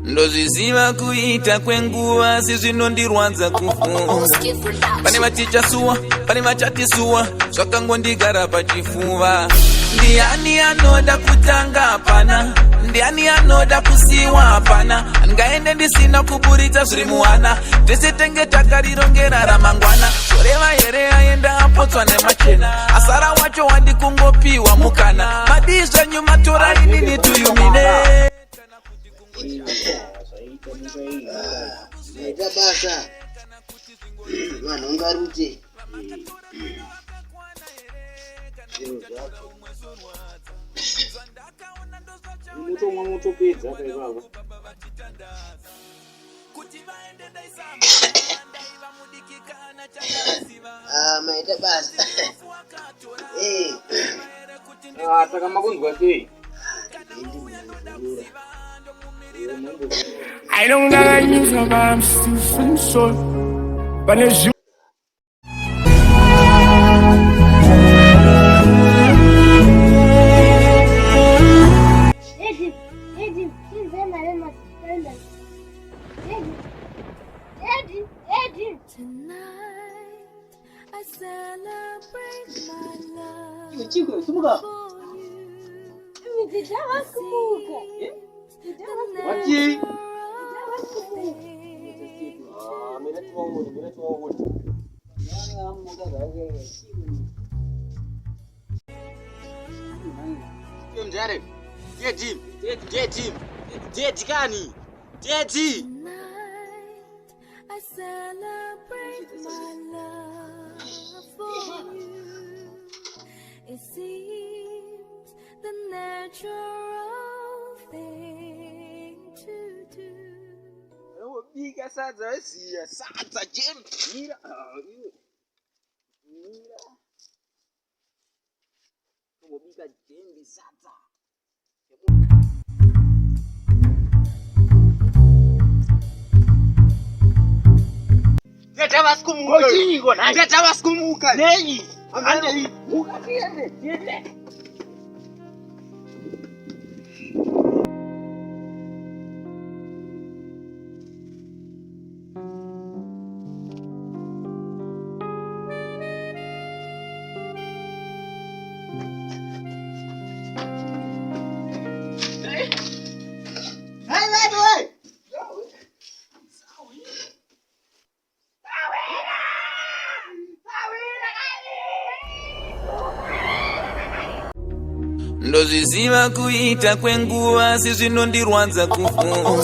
Ndozviziva kuita kwenguva asi zvinondirwadza kufunga. Pane vatichasuwa, pane vachatisuwa, zvakangondigara pachifuva. Ndiani anoda kutanga hapana, ndiani anoda kusiwa hapana. Ngaende ndisina kuburitsa zviri muhana, tese tenge takarirongera ramangwana. Zvoreva here aenda apotswa nemachena, asara wacho wadi kungopiwa mukana. Madii zvenyu matora inini tuyumine. Maita basa vanhu ungarute zviro zvacho mutomwa mutopedza kaivava. Ah, maita basa. Eh. Ah, saka makunzwa sei? I don't got news, but I'm still feeling so. But there's Daddy, Daddy, please let my name Daddy, Daddy, Daddy. Tonight I celebrate my love Chiko, simuka. for you. Ndidava kumuka. Wati? Ndidava kumuka. Ah, mira tiwaone, mira tiwaone. Mjare. Daddy. Daddy. Daddy kani. Daddy. Tonight I celebrate my love for you. It seems the natural thing to do. Bika sadza weziya. Sadza James. Mira. Ah, iwe. Mira. Tongobika jembi sadza. Teta vasikumuka. Kochiiko nhai? Teta vasikumuka. Nei? Handei. Muka tiende. Tiende. Hai vanhu wee. Ndozviziva kuita kwenguva asi zvinondirwadza kufunga.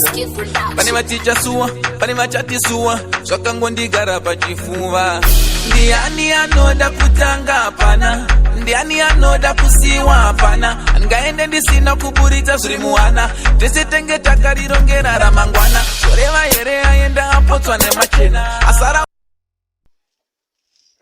Pane vatichasuwa, pane vachatisuwa, zvakangondigara pachifuva. Ndiani anoda kutanga hapana, ndiani anoda kusiwa hapana. Ngaende ndisina kuburitsa zviri muhana, tese tenge takarirongera ramangwana. Zvoreva here aenda apotswa nemachena, asara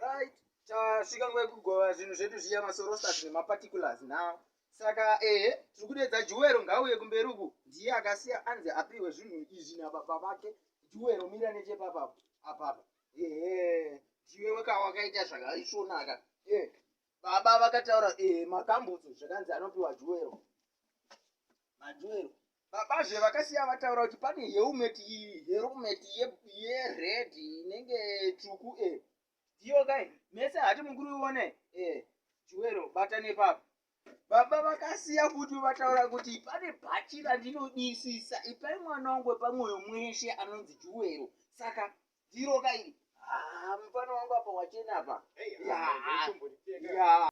Right, tasvika nguva yekugova zvinhu zvedu zviya masorostas nemaparticulars now. Saka ehe, tiri kudeedza Juwero ngauye kumberi uku, ndiye akasiya anzi apiwe zvinhu izvi nababa vake. Juwero mira nechepapa apapa. Ehe, ndiwe weka wakaita zvakaisvonaka. Eh, baba vakataura eh makambutso zvakanzi anopiwa Juwero. Majuwero. Babazve vakasiya vataura kuti pane helmet iyi, helmet ye yered inenge tsvuku eh. Ndiyo kai, mese hati mukuru ione eh. Juwero bata nepapa. Baba vakasiya futi vataura kuti pane bhachi randinodisisa, ipai mwana wangu wepamwoyo mweshe anonzi Juwero. Saka ndiro kai. Ah, mufana wangu apa wachena apa. Ya. Ya.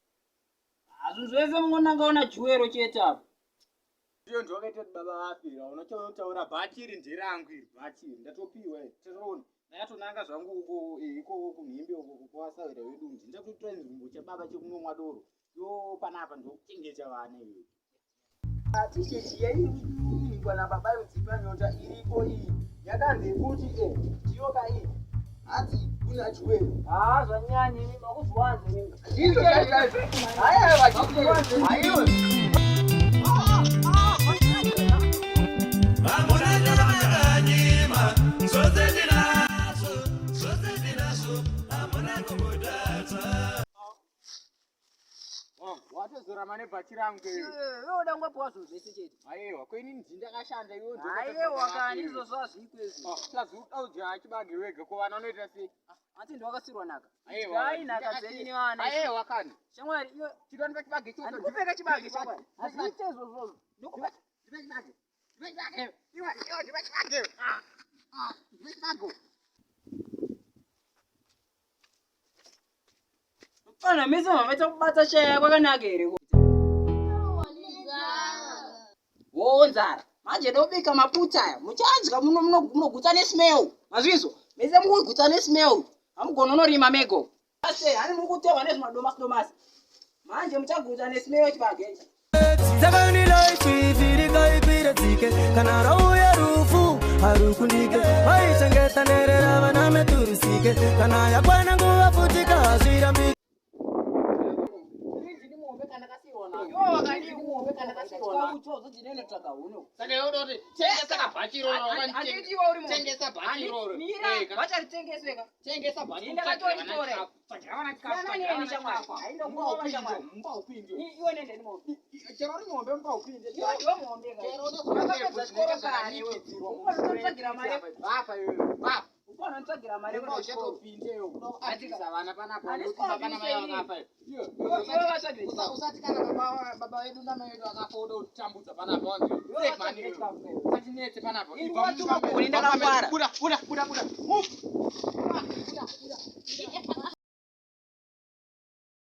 Hazvinhu zvese mungonangaona Juwero chete apa. Ndiyo ndiwakaita kuti baba vafe unotaura bhachi iri nderangu iri bhachi iri ndatopiwa iri tatoona ndakatonanga zvangu uko eh, ikoko kumhimbe uko kwasahwira wedu nje ndatotora nzvimbo chababa chekunomwa doro yo panapa ndokuchengeta vana iwe T-shirt yaiinikwa nababa yodzipa nyota iriko iyi yakanzi kuti e ndiyo ka iyi hanzi kuna juweri Haa zvanyanya imi makuzviwanza imi. ndizvo chaizvo haya vachiwanze haiwe Kurama nebhachi rangu iwe. Iwe uda kungopiwa zvinhu zvese chete. Aiwa, ko inini ndini ndakashanda iwe ndiwe Aiwa wakatodya kani iwe. izvozvo hazviiko izvo. Ah, plus udya chibage wega ko vana vanoita sei? Hanti ndiwakasirwa nhaka. Aiwa. Dai nhaka dzenyu nevana. Aiwa kani. Shamwari iwe Chidonipa chibage ichocho. handikupeka chibage shamwari. Hazviite izvozvo. Ndikupa Ndipe chibage. Ndipe chibage. Iwe, iwe ndipe chibage. Ah. Ah, ndipe chibage. Mfana mese mamaita kubata shaya kwakanaka here ko? Wo nzara. Manje ndobika maputa aya. Muchadya muno munogutsa nesmell. Mazvizwa? Mese mukugutsa nesmell. Hamugoni unorima mego. Ase hani muri kutewa nezvimadomasi domasi. Manje muchagutsa nesmell chibage ichi. Dzakani life ifirika dzike kana rauya rufu harukundike vaichengeta nherera vana meturusike kana yakwana nguva futika hazvirambike. Saka iwe uda kuti tengesa kabhachi iroro tengesa bhachi iroro. Eh, Vacharitengesweka. Tengesa bhachi. Ini ndakatoritora. Tsvagira vana chikafu. Siyana Tsvagira neni vana shamwari. chikafu. Haina Mumba kuoma upinde, shamwari. mumba upinde. Iwe nende ndimobe. Chero uri muhombe mumba upinde. Iwe ndiwe muhombe ka. Chero Wakapedza chikoro kare iwe. Unotsvagira mari. Bapa iwe. Bapa. Unotsvagira mari Mumba kuenda kuchikoro. uchatopinde iwe. Kuda kuabvisa vana panapa. Handisi Unotumba pana mai kuabvisa vakafa iwe. Iwe vatsvagire chikafu. Usati kana baba vedu namai vedu vakafa uda kutitambudza panapa wanzi. Iwe Save money vatsvagire iwe. chikafu iwe. Usatinetse panapa. Ini Ibva watuma mumba kuni ndakangwara. Buda, buda, buda, buda. Move. Buda, buda, buda.